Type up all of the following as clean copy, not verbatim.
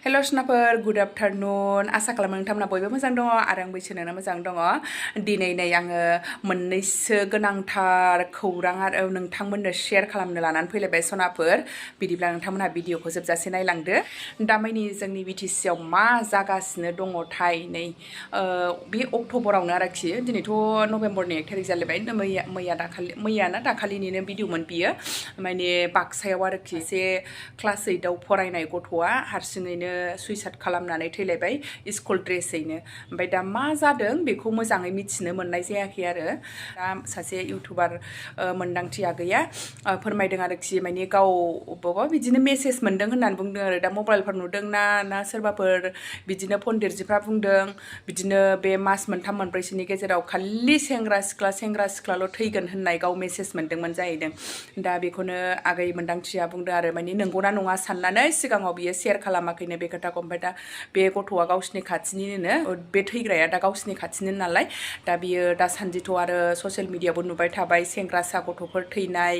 हेल' सुनाफोर good afternoon आसा खालामो नोंथांमोना बयबो मोजां दङ आरो आंबो इसोरनो मोजां दङ दिनै नै आङो मोननैसो गोनांथार खौरां आरो नोंथांमोननो शेयार खालामनो लानानै फैलायबाय सनाफोर बिदिब्ला नोंथांमोनहा भिडिअखौ जोबजासे नायलांदो दामानि जोंनि बिटिसि आव मा जागासिनो दङथाय नै बे अक्ट'बरावनो आरोखि दिनैथ' नभेम्बरनि 1 तारिख जालायबाय मैया ना दाखालिनिनो भिडिअमोन बियो माने बाक्सायाव आरोखि एसे क्लास 8 आव फरायनाय गथ'आ हारसिङैनो सुइसाइड खालामनानै थैलायबाय स्कुल ड्रेसैनो ओमफ्राय दा मा जादों बेखौ मोजाङै मिथिनो मोननाय जायाखै आरो दा सासे इउटुबार मोनदांथिया गैया फोरमायदों आरोखि माने गाव बबावबा बिदिनो मेसेज मोन्दों होननानै बुंदों आरो दा मबाइलफोर नुदों ना सोरबाफोर बिदिनो पन्डितजिफ्रा बुंदों बिदिनो बे मास मोनथाम मोनब्रैसोनि गेजेराव खालि सेंग्रा सिख्लाल' थैगोन होननाय गाव मेसेज मोन्दोंमोन जाहैदों दा बेखौनो आगै मोनदांथिया बुंदों आरो माने नंगौना नङा साननानै सिगाङाव बियो शेयार खालामाखैनो बे खोथाखौ ओमफ्राय दा बे गथ'आ गावसिनि खाथिनिनो बे थैग्राया दा गावसिनि खाथिनि नालाय दा बियो दासान्दिथ' आरो ससियेल मिडियाबो नुबाय थाबाय सेंग्रासा गथ'फोर थैनाय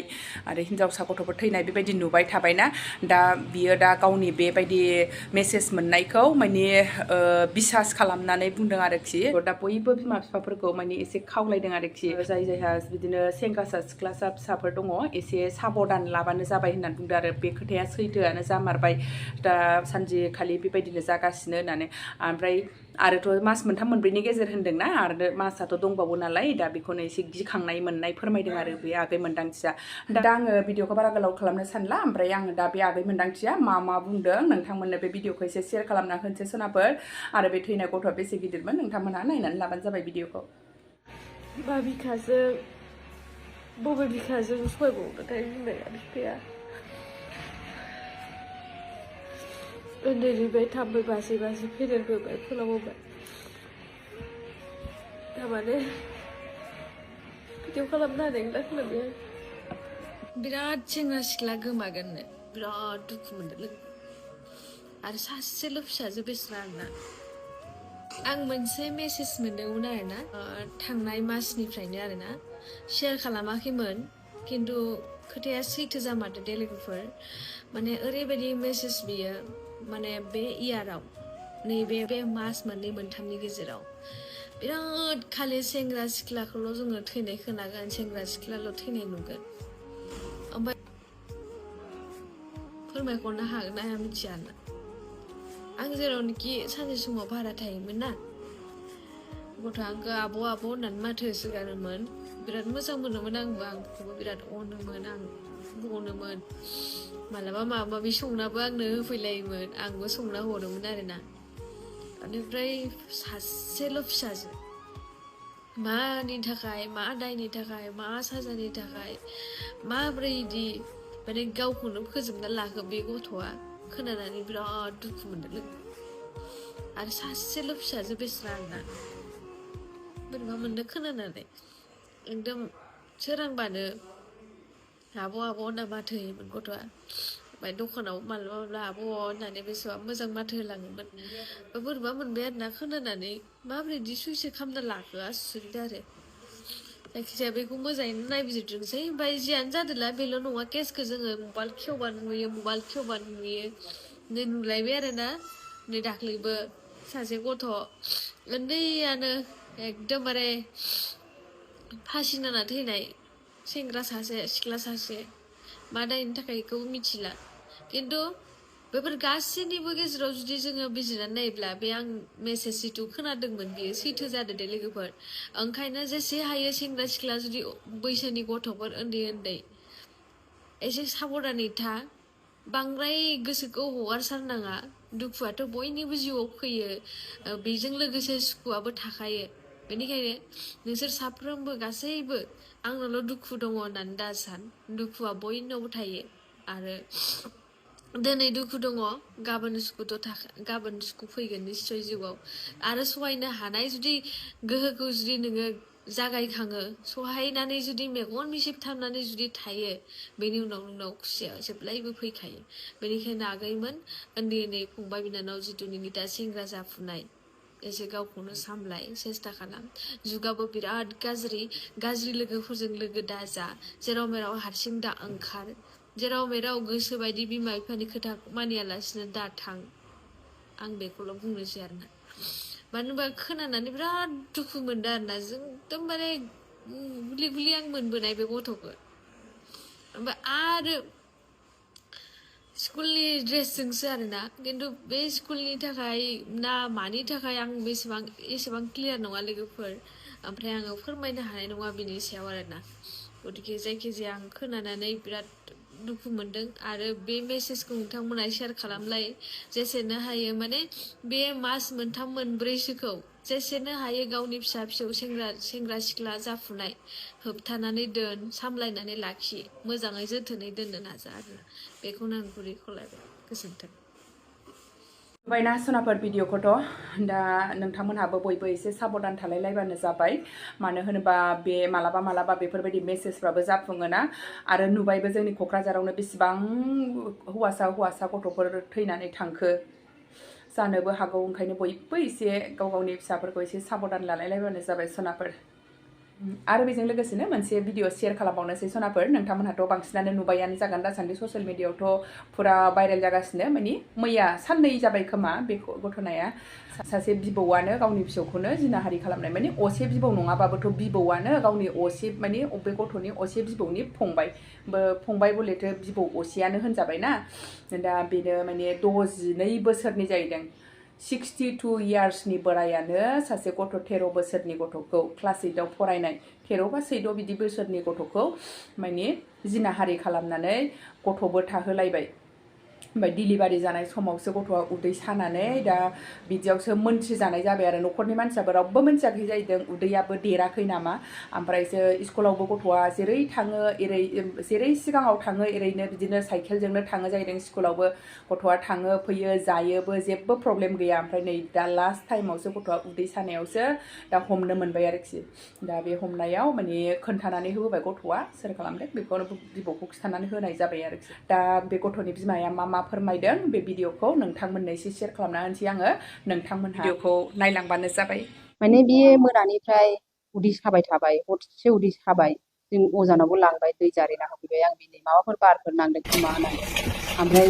आरो हिन्जावसा गथ'फोर थैनाय बेबायदि नुबाय थाबायना दा बियो दा गावनि बेबायदि मेसेज मोननायखौ माने बिसास खालामनानै बुंदों आरोखि दा बयबो बिमा बिफाफोरखौ माने एसे खावलायदों आरोखि जायहा बिदिनो सेंग्रासा सिख्लासा फिसाफोर दङ एसे साबधान लाबानो जाबाय होननानै बुंदों आरो बे खोथाया सैथोआनो जामारबाय दा सानसेखालि बेबायदिनो जागासिनो होननानै ओमफ्राय आरोथ' मास मोनथाम मोनब्रैनि गेजेर होन्दोंना आरो मासाथ' दंबावो नालाय दा बेखौनो एसे गिखांनाय मोननाय फोरमायदों आरो बे आगै मोनदांथिया दा आङो भिडिअखौ बारा गोलाव खालामनो सानला ओमफ्राय आङो दा बे आगै मोनदांथिया मा बुंदों नोंथांमोननो बे भिडिअखौ एसे शेयार खालामना होनोसै सोनाफोर आरो बे थैनाय गथ'आ बेसे गिदिरमोन नोंथांमोनहा नायनानै लाबानो जाबाय भिडिअखौ बबे बिखाजों सहायबावनोथाय बिमाया बिफाया उन्दैनिफ्राय थाम्फै बासै फेदेरबोबाय फोलावबोबाय थारमाने भिडिअ खालामनो हानाय नंला खोनाबाय बिराद सेंग्रा सिख्ला गोमागोननो बिराद दुखु मोनदों लोगो आरो सासेल' फिसाजो बेसरा आंना आं मोनसे मेसेज मोनदोंमोन आरोना थांनाय मासनिफ्रायनो आरोना शेयार खालामाखैमोन खिन्थु खोथाया सैथो जामारदो दे लोगोफोर माने ओरैबायदि मेसेज बियो माने बे इयाराव नैबे बे मास मोननै मोनथामनि गेजेराव बिराद खालि सेंग्रा सिख्लाखौल' जोङो थैनाय खोनागोन सेंग्रा सिख्लाल' थैनाय नुगोन ओमफ्राय फोरमायहरनो हागोन ना हाया मिथिया आरोना आं जेरावनोखि सानसे समाव भारा थायोमोन ना गथ'आ आंखौ आब' होननानै माथो होसोगारोमोन बिराद मोजां मोनोमोन आंखौबो बिराद अनोमोन आं अनोमोन मालाबा माबा माबि संनाबो आंनो होफैलायोमोन आंबो संना हरोमोन आरोना बेनिफ्राय सासेल' फिसाजो मानि थाखाय मा दायनि थाखाय मा साजानि थाखाय माब्रै इदि माने गावखौनो फोजोबना लाखो बे गथ'आ खोनानानै बिराद दुखु मोनदों लोगो आरो सासेल' फिसाजो बेसरा आंना बोरैबा मोनदों खोनानानै एकदम सोरांबानो आब' होनना माथो होयोमोन गथ'आ ओमफ्राय दखानाव माब्लाबा आब' होननानै बेसेबा मोजां माथो होलाङोमोन बोरैबा मोनबाय आरोना खोनानानै माबोरै बिदि सुइसाइड खालामना लाखो आसुरित आरो जायखिजाया बेखौ मोजाङैनो नायबिजिरदोंसै ओमफ्राय जियानो जादोंला बेल' नङा केसखौ जोङो मबाइल खेवबानो नुयो नै नुलायबाय आरोना नै दाख्लैबो सासे गथ' उन्दैयानो एकदमबारे फासि नांना थैनाय सेंग्रा सासे सिख्ला सासे मा दायनि थाखाय बेखौबो मिथिला खिन्थु बेफोर गासैनिबो गेजेराव जुदि जोङो बिजिरनानै नायोब्ला बे आं मेसेज जिथु खोनादोंमोन बेयो सैथो जादों दे लोगोफोर ओंखायनो जेसे हायो सेंग्रा सिख्ला जुदि बैसोनि गथ'फोर उन्दै एसे साबधानै था बांद्राय गोसोखौ हगारसारनाङा दुखुआथ' बयनिबो जिउआव फैयो बेजों लोगोसे सुखुआबो थाखायो बेनिखायनो नोंसोर साफ्रोमबो गासैबो आंनाल' दुखु दङ होननानै दासान दुखुआ बयनावबो थायो आरो दिनै दुखु दङ गाबोन सुखु फैगोन निश्चय जिउआव आरो सहायनो हानाय जुदि गोहोखौ जुदि नोङो जागायखाङो सहायनानै जुदि मेगन मिसेबथाबनानै जुदि थायो बेनि उनाव नोंनाव खुसिया जेब्लायबो फैखायो बेनिखायनो आगैमोन उन्दै फंबाय बिनानाव जिथु नोंनि दा सेंग्रा जाफुनाय एसे गावखौनो सामलाय सेस्था खालाम जुगाबो बिराद गाज्रि लोगोफोरजों लोगो दाजा जेराव मेराव हारसिं दा ओंखार जेराव मेराव गोसो बायदि बिमा बिफानि खोथा मानियालासिनो दा थां आं बेखौल' बुंनोसै आरोना मानो होनबा खोनानानै बिराद दुखु मोनदों आरोना जों एकदमबारे गुलि गुलि आं मोनबोनाय बे गथ'खौ ओमफ्राय आरो स्कुलनि ड्रेसजोंसो आरोना खिन्थु बे स्कुलनि थाखाय ना मानि थाखाय आं एसेबां क्लियार नङा लोगोफोर ओमफ्राय आङो फोरमायनो हानाय नङा बिनि सायाव आरोना गतिके जायखिजाया आं खोनानानै बिराद दुखु मोनदों आरो बे मेसेजखौ नोंथांमोना शेयार खालामलाय जेसेनो हायो माने बे मास मोनथाम मोनब्रैसोखौ जेसेनो हायो गावनि फिसा फिसौ सेंग्रा सिख्ला जाफुनाय होबथानानै दोन सामलायनानै लाखि मोजाङै जोथोनै दोननो नाजा आरोना बेखौनो आं गुरै खावलायबाय गोजोन्थों बायना सनाफोर भिडिअखौथ' दा नोंथांमोनहाबो बयबो एसे साबधान थालायलायबानो जाबाय मानो होनोबा बे मालाबा बेफोरबायदि मेसेजफ्राबो जाफुङोना आरो नुबायबो जोंनि क'क्राझारावनो बेसेबां हौवासा गथ'फोर थैनानै थांखो जानोबो हागौ ओंखायनो बयबो एसे गाव गावनि फिसाफोरखौ एसे साबधान लालायलायबानो जाबाय सनाफोर आरो बेजों लोगोसेनो मोनसे भिडिअ शेयार खालामबावनोसै सनाफोर नोंथांमोनहाथ' बांसिनानो नुबायानो जागोन दासान्दि ससियेल मिडियायावथ' फुरा भाइरेल जागासिनो माने मैया साननै जाबाय खोमा बे घटनाया सासे बिबौआनो गावनि फिसौखौनो जिनाहारि खालामनाय माने असे बिबौ नङाबाबोथ' बिबौआनो गावनि असे माने बे गथ'नि असे बिबौनि फंबाय बोलेथो बिबौ असेयानो होनजाबायना दा बेनो माने 62 बोसोरनि जाहैदों 62 इयार्सनि बोरायानो सासे गथ' 13 बोसोरनि गथ'खौ क्लास 8आव फरायनाय 13 बा 14 बिदि बोसोरनि गथ'खौ माने जिनाहारि खालामनानै गथ'बो थाहोलायबाय ओमफ्राय डिलिभारि जानाय समावसो गथ'आ उदै सानानै दा बिदियावसो मोनथिजानाय जाबाय आरो न'खरनि मानसियाबो रावबो मोनथियाखै जाहैदों उदैयाबो देराखै नामा ओमफ्रायसो स्कुलावबो गथ'आ जेरै थाङो जेरै सिगाङाव थाङो एरैनो बिदिनो साइकेलजोंनो थाङो जाहैदों स्कुलावबो गथ'आ थाङो फैयो जायोबो जेबो प्रब्लेम गैया ओमफ्राय नै दा लास्ट टाइमावसो गथ'आ उदै सानायावसो दा हमनो मोनबाय आरोखि दा बे हमनायाव माने खोन्थानानै होबाय गथ'आ सोर खालामदों बेखौनो बिबौखौ खिन्थानानै होनाय जाबाय आरोखि दा बे गथ'नि बिमाया मा फोरमायदों बे भिडिअखौ नोंथांमोननो एसे शेयार खालामना होनोसै आङो नोंथांमोनहा भिडिअखौ नायलांबानो जाबाय माने बे मोनानिफ्राय उदै साबाय थाबाय हरसे उदै साबाय जों अजानावबो लांबाय दै जारिना होफैबाय आं बिनि माबाफोर बारफोर नांदों खोमा होननानै ओमफ्राय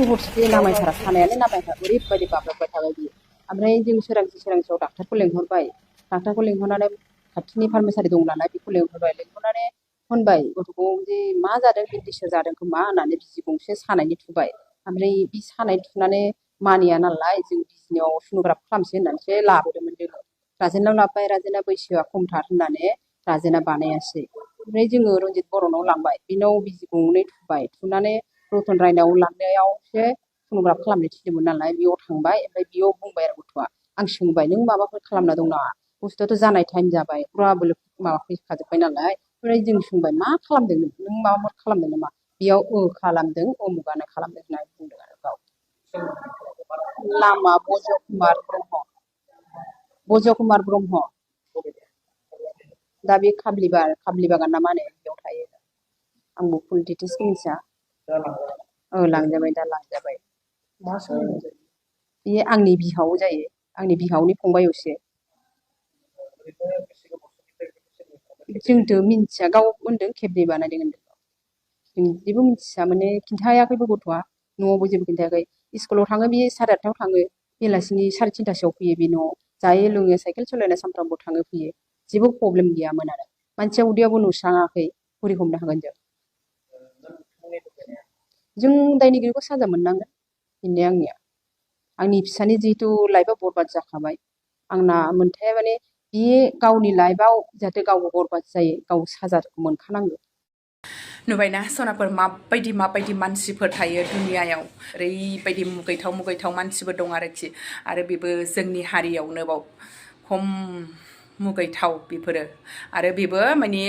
हरसे नामायथारा सानायानो नामायथारा ओरैबायदि बाब्राबबाय थाबाय बियो ओमफ्राय जों सोरांसियाव डाक्टारखौ लेंहरबाय डाक्टारखौ लेंहरनानै खाथिनि फार्मासियारि दं नालाय बेखौ लेंहरनानै होनबाय गथ'खौ जे मा जादों बेन्डिसफोर जादों खोमा होननानै बिजि गंसे सानायनि थुबाय ओमफ्राय बे सानाय थुनानै मानिया नालाय जों बिजिनियाव सन'ग्राफ खालामसै होननानैसो लाबोदोंमोन जोङो राजेनाव लाबोबाय राजेना बैसोआ खमथार होननानै राजेना बानायासै ओमफ्राय जोङो रन्जित बर'नाव लांबाय बेनाव बिजि गंनै थुबाय थुनानै रतन रायनाव लांनायावसो सन'ग्राफ खालामनो थिनदोंमोन नालाय बेयाव थांबाय ओमफ्राय बेयाव बुंबाय आरो गथ'आ आं सोंबाय नों माबाफोर खालामना दं नामा बुस्थुआथ' जानाय टाइम जाबाय फुरा बोलो माबा फैखाजोब्बाय नालाय ओमफ्राय जों सोंबाय मा खालामदों नों माबाफोर खालामदों नामा बेयाव खालामदों अमुगानो खालामदों होननानै बुंदों आरो गाव नामा बज' कुमार ब्रह्म दा बे खाब्लि बागान ना मा होनो बेयाव थायो आंबो फुल डिटेल्सखौ मिथिया लांजाबाय दा लांजाबाय बे आंनि बिहाव जायो आंनि बिहावनि फंबाय असे जोंथ' मिन्थिया गाव होनदों खेबनै बानायदों होनदों जों जेबो मिन्थिया माने खिन्थायाखैबो गथ'आ न'आवबो जेबो खिन्थायाखै स्कुलाव थाङो बे 8:30 थाङो बेलासिनि 3:30 फैयो बे न'आव जायो लोङो साइकेल सालायना सानफ्रामबो थाङो फैयो जेबो प्रब्लेम गैयामोन आरो मानसिया उदैयावबो नुस्राङाखै बोरै हमनो हागोन जों दायनिगिरिखौ साजा मोननांगोन बेनो आंनि फिसानि जिहेथु लाइफआ बरबाद जाखाबाय आंना मोनथाया माने बे गावनि लाइफआव जाहाथे गाव बरबाद जायो गाव साजाखौ मोनखानांगौ नुबायना सनाफोर माबायदि मानसिफोर थायो दुनियायाव ओरैबायदि मुगैथाव मानसिबो दं आरोखि आरो बेबो जोंनि हारियावनो बाव खम मुगैथाव बेफोरो आरो बेबो माने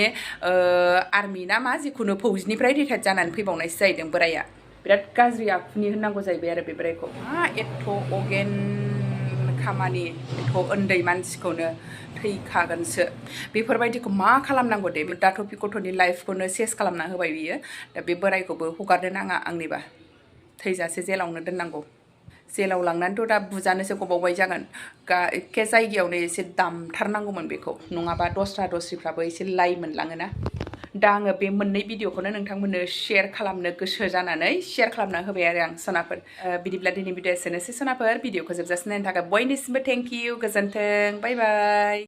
आर्मि ना मा जिखुनु फौजिनिफ्राय रिटायार जानानै फैबावनायसो जाहैदों बोराया बिराद गाज्रि आखुनि होननांगौ जाहैबाय आरो बे बोरायखौ मा एथ' अगेन खामानि एथ' उन्दै मानसिखौनो थैखागोनसो बेफोरबायदिखौ मा खालामनांगौ दे दाथ' बे गथ'नि लाइफखौनो सेस खालामना होबाय बियो दा बे बोरायखौबो हगारनो नाङा आंनिबा थैजासे जेलावनो दोननांगौ जेलाव लांनानैथ' दा बुजानोसो गबावबाय जागोन एखे जायगायावनो एसे दामथारनांगौमोन बेखौ नङाबा दस्राफ्राबो एसे लाइ मोनलाङोना दा आङो बे मोननै भिडिअखौनो नोंथांमोननो शेयार खालामनो गोसो जानानै शेयार खालामना होबाय आरो आं सनाफोर बिदिब्ला दिनै भिडिअ एसेनोसै सनाफोर भिडिअखौ जोबजासिम नायनो थाखाय बयनिसिमबो थेंक इउ गोजोन्थों बाय बाय